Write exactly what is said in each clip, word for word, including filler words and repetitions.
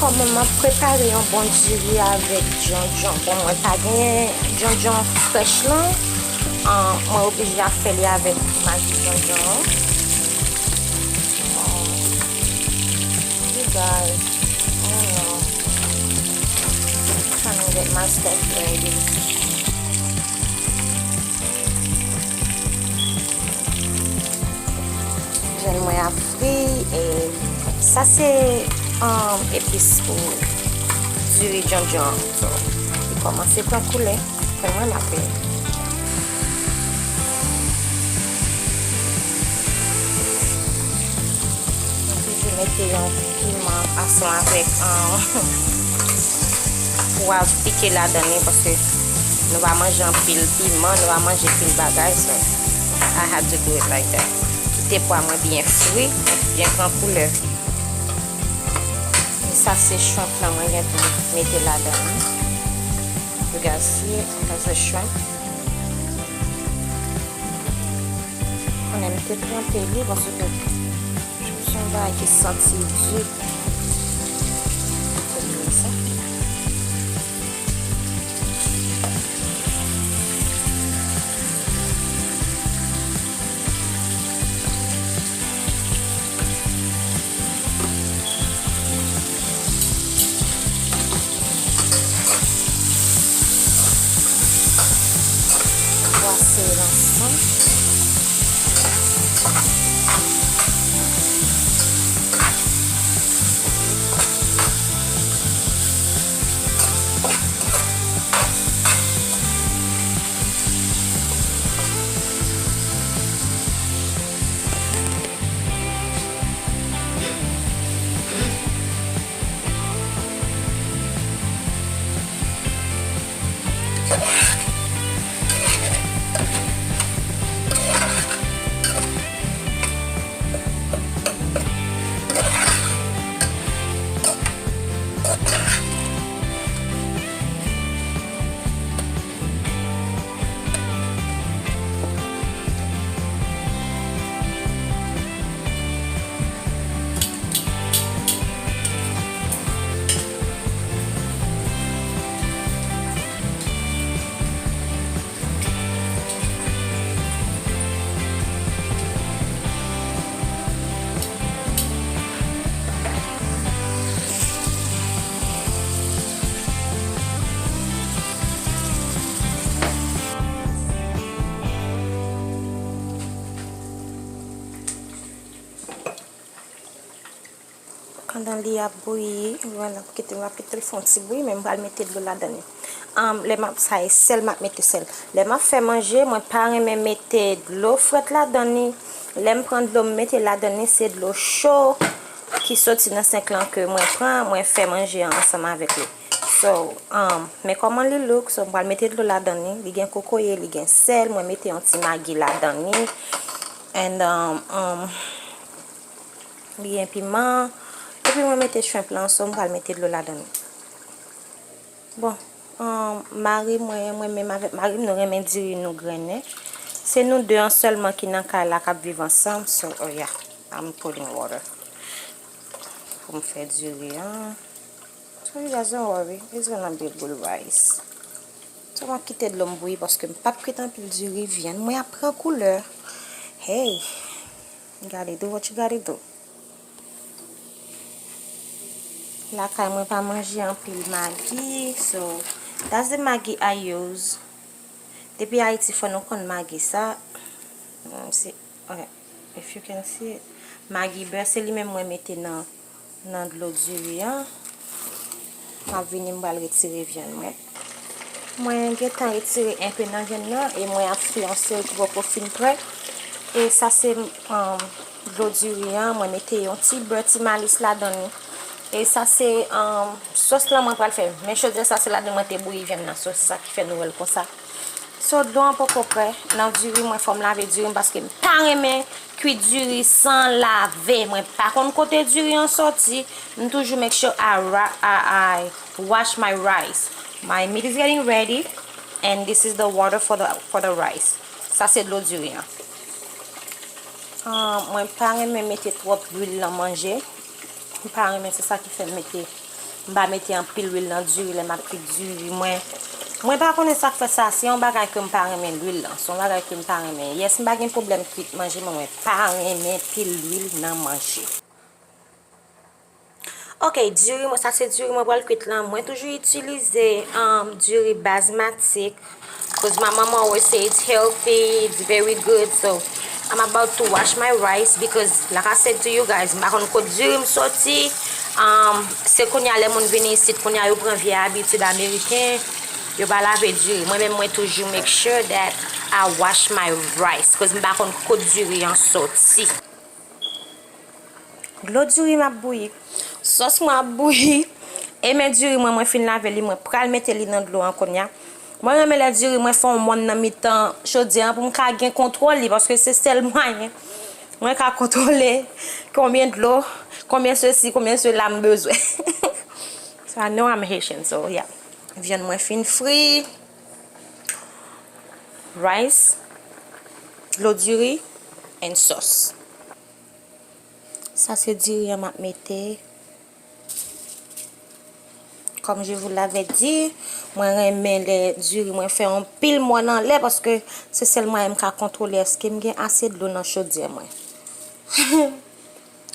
Kòman m ap prepare yon bon diri avèk djondjon? Bon, mwen pa gen djondjon frèch lan. An, mwen oblije ap fè li avèk magi djondjon an. An, you guys, oh no. I'm trying to get my stuff ready. Vyann mwen ap fri, e sa se, um, epis pou diri djondjon an. So, li kòmanse pran koulè. Fè mwen lape. Mwen toujou mete yon piman ansanm avèk, um, pwav pike ladan li, paske nou pa manje anpil piman, nou pa manje anpil bagay, so I had to do it like that. Kite pwa mwen byen fri, byen pran koulè. E sa se shrimp lan mwen gentan mete ladan li. You guys see it? That's the shrimp. Konnen m te tranpe li paske se yon bagay ki santi di. Konnen sa. Brase l ansanm. Pandan li ap bouyi, vwala, m kite, m ap kite l fè yon ti bouyi, men m pral mete dlo ladan li. Am, lè m ap, sa e sèl m ap mete, sèl. Lè m ap fè manje, mwen pa renmen mete dlo frèt ladan li. Lè m pran dlo m mete ladan li, se dlo cho ki soti nan senk lan ke mwen pran, mwen fè manje an ansanm avèk li. So, um, men kòman li look, so m pral mete dlo ladan li, li gen kokoye, li gen sèl, mwen mete yon ti magi ladan li, and, um, um, li gen piman, epi mwen mete shrimp lan, so m pral mete dlo ladan li. Bon, um, mari mwen, mwen menm avèk mari m, nou renmen diri nou grennen. Se nou de an sèlman ki nan kay la k ap viv ansanm, so, oh yeah, I'm putting water. Pou m fè diri an. So you guys don't worry, it's gonna be good rice. So m ap kite dlo m bouyi paske m p ap kwit anpil diri, vyann mwen ap pran koulè. Hey, you gotta do what you gotta do. Lakay mwen pa manje anpil magi, so that's the Maggi I use. Depi Ayiti fò nou konn magi sa. Mm, se, ok, if you can see it. Magi bè, se li menm mwen mete nan, nan dlo diri an. M ap vini, m pral retire vyann mwen. Mwen gentan retire enpe nan vyann nan e mwen ap fè yon seri ki poko fin prè. E sa se, um, dlo diri an, mwen mete yon ti bè, ti malis ladan li. E sa se, um, sòs lan mwen pral fè. Men chodyè sa se ladan mwen te bouyi vyann nan, so se sa ki fè nou wè l konsa. So, dlo an poko prè. Nan diri, mwen fò m lave diri m paske m pa renmen kwi diri san lave. Mwen pa konn kote diri an sòti. M toujou make sure I, ra- I, I wash my rice. My meat is getting ready, and this is the water for the, for the rice. Sa se dlo diri an. Ah, mwen pa renmen mete twòp lwil nan manje. M pa renmen, se sa ki fè m mete M pa mete anpil lwil nan diri lè m ap kwit diri mwen. Mwen pa konnen sa k fè sa, se yon bagay ke m pa renmen lwil lan, se yon bagay ke m pa renmen. Yes, m pa gen pwoblèm kwit manje, men mwen pa renmen pil lwil nan manje. Ok, diri mwen, sa se diri mwen pral kwit lan. Mwen toujou itilize um, diri bazmatik. Cause my mama always say it's healthy, it's very good. So I'm about to wash my rice because, like I said to you guys, m pa konn kot diri m soti. Um, se kounye a lè moun vini isit, kounye a yo pran vye abitid ameriken, yo pa lave diri. Mwen menm, mwen toujou make sure that I wash my rice, cause m pa konn kot diri an soti. Dlo diri m ap bouyi. Sòs mwen ap bouyi. E men diri mwen, mwen fin lave li, mwen pral mete li nan dlo an kounye a. Mwen renmen lè diri mwen fè yon mòn nan mitan chodyè an pou m ka gen kontwòl li, paske se sèl mwayen mwen ka kontwole konbyen dlo, konbyen sesi, konbyen sela m bezwen. So I know I'm Haitian, so yeah. Vyann mwen fin fri. Rice, dlo diri, and sòs. Sa se diri an m ap mete. Comme je vous l'avais dit, mwen renmen lè diri mwen fè yon pil mòn anlè, paske se sèl mwayen m ka kontwole èske m gen ase dlo nan chodyè mwen.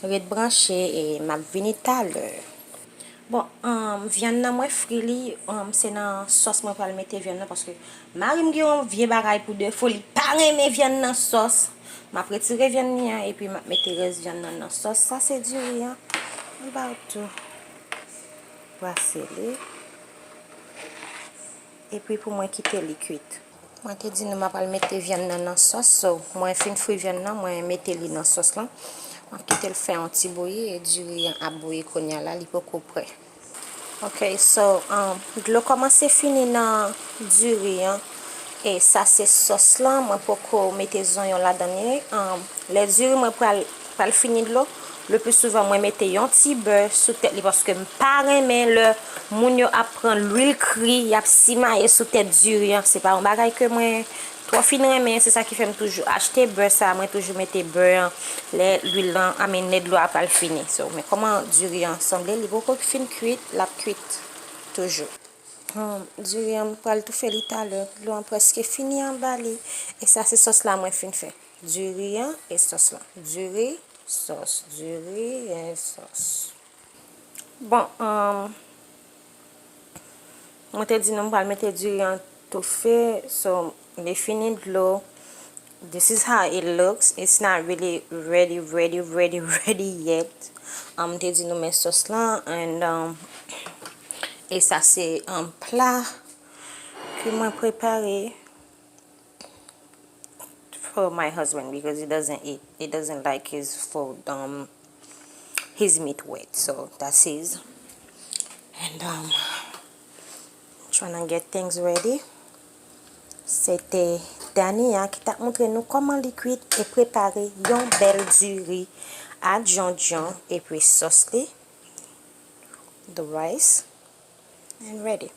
Ret branche e m ap vini talè. Bon, um, vyann nan mwen fri li, um, se nan sòs mwen pral mete vyann nan, paske mari m gen yon vye bagay pou defo, li pa renmen vyann nan sòs. M ap retire vyann li an, epi m ap mete rès vyann nan nan sòs. Sa se diri an. M ba w tou. Brase li. Epi pou mwen kite li kwit. Mwen te di nou m ap al mete vyann nan nan sòs, so mwen fin fri vyann nan, mwen mete li nan sòs lan. M ap kite l fè yon ti bouyi, e diri an ap bouyi kounye a la, li poko prè. Ok, so, um, dlo kòmanse fini nan diri an. E sa se sòs lan, mwen poko mete zonyon ladan li. Um, lè diri mwen pral, pral fini dlo, le pli souvan mwen mete yon ti bè sou tèt li, paske m pa renmen lè moun yo ap pran lwil kri, y ap simaye sou tèt diri an. Se pa yon bagay ke mwen twò fin renmen, se sa ki fè m toujou achte bè sa, mwen toujou mete bè an lè lwil lan, I mean, lè dlo a pral fini. So, men kòman diri an sanble, li poko fin kwit, l ap kwit toujou. Hmm, diri an, m pral toufe li talè, dlo an prèske fini anba li. E sa se sòs la mwen fin fè. Diri an e sòs lan. Diri, sòs, diri, e sòs. Bon, um, mwen te di nou m pral mete diri an toufe, so, li fini dlo. This is how it looks. It's not really ready, ready, ready, ready yet. Um, m te di nou men sòs lan, and, um, e sa se, um, pla ke mwen prepare for my husband because he doesn't eat, he doesn't like his food, um, his meat wet, so that's his. And, um, trying to get things ready. Se te Dania ki t ap montre nou kòman li kwit e prepare yon bèl diri a djondjon epi sòs li, the rice, and ready.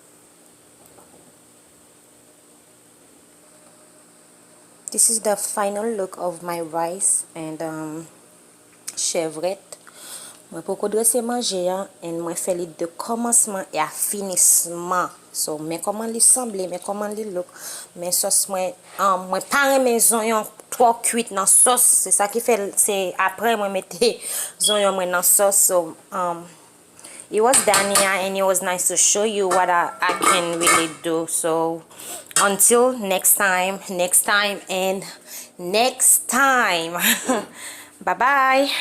This is the final look of my rice and, um, chevrèt. Mwen poko drese manje an, and mwen fè li de kòmansman e a finisman. So, men kòman li sanble, men kòman li look. Men sòs mwen, um, mwen pa renmen zonyon twò kwit nan sòs. Se sa ki fè l, se apre mwen mete zonyon mwen nan sòs. So, um, it was Dania, and it was nice to show you what I, I can really do. So, until next time, next time, and next time. Bye bye.